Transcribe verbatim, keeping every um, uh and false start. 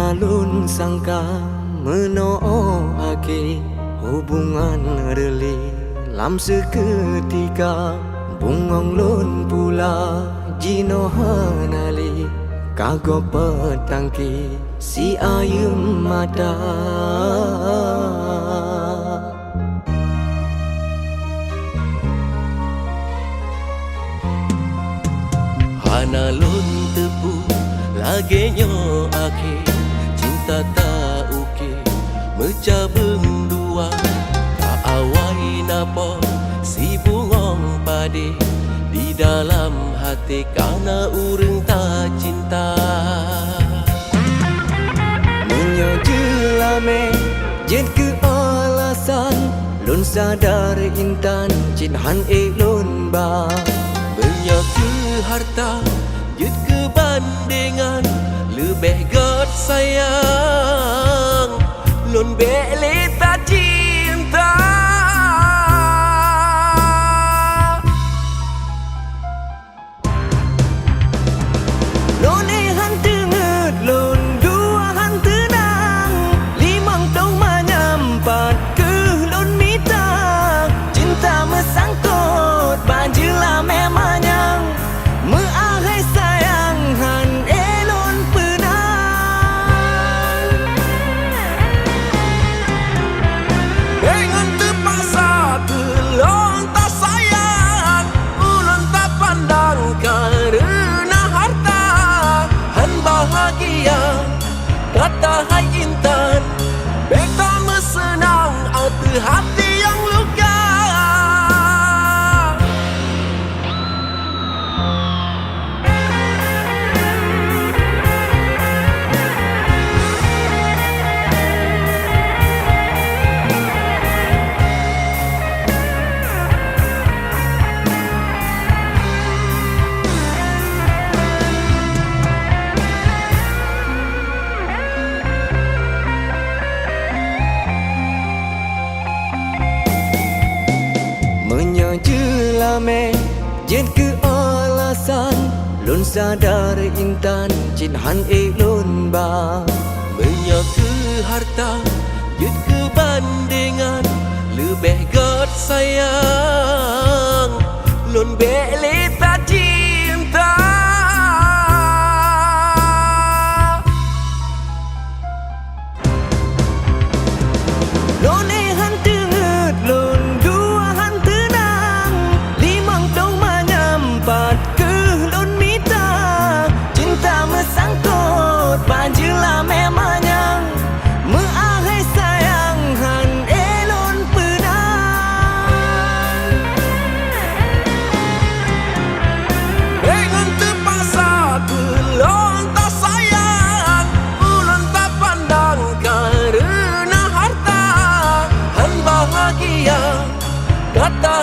Lôn sangka meunoe akhé hubungan reulée lam seukeutika, bungöng lôn pula jinoe hana lé, ka gob peutangké siayeuem mata. Hana lôn teupeu lagée nyoe akhé cinta ta uke meucabeueng dua, ka awai na po sibungöng padé di dalam até ka na ureuëng tacinta. Meunyoe jeulamé jeuet keu alasan, lôn sadar intan cit han ék lôn ba. Meunyoe keu harta jeuet keu bandengan, leubeh göt sayang lôn bék lé tacinta. Lôn éh han teungeut, lôn dua han teunang, limong thôn manyam pat keuh lôn mita. Cinta meusangkot ban jeulamé manyang, meuakhé sayang han ék lôn peuna. Bék ngon teupaksa keu lôn tasayang, ulôn tapandang kareuna harta, han bahagia gata hai intan. Bék tameuseunang ateueh até nyang luka. Meunyoe jeulamé jeuet keu alasan, lôn sadar intan cit han ék lôn ba. Meunyoe keu harta jeuet keu bandengan, leubeh göt sayang lôn bék lé tacinta. Lôn éh han teungeut, lôn dua han teunang, limong thôn manyam pat keuh lôn mita. Cinta meusangkot ban jeulamé manyang, meuakhé sayang han ék lôn peuna. Bék ngon teupaksa keu lôn tasayang, ulôn tapandang kareuna harta, han bahagia gata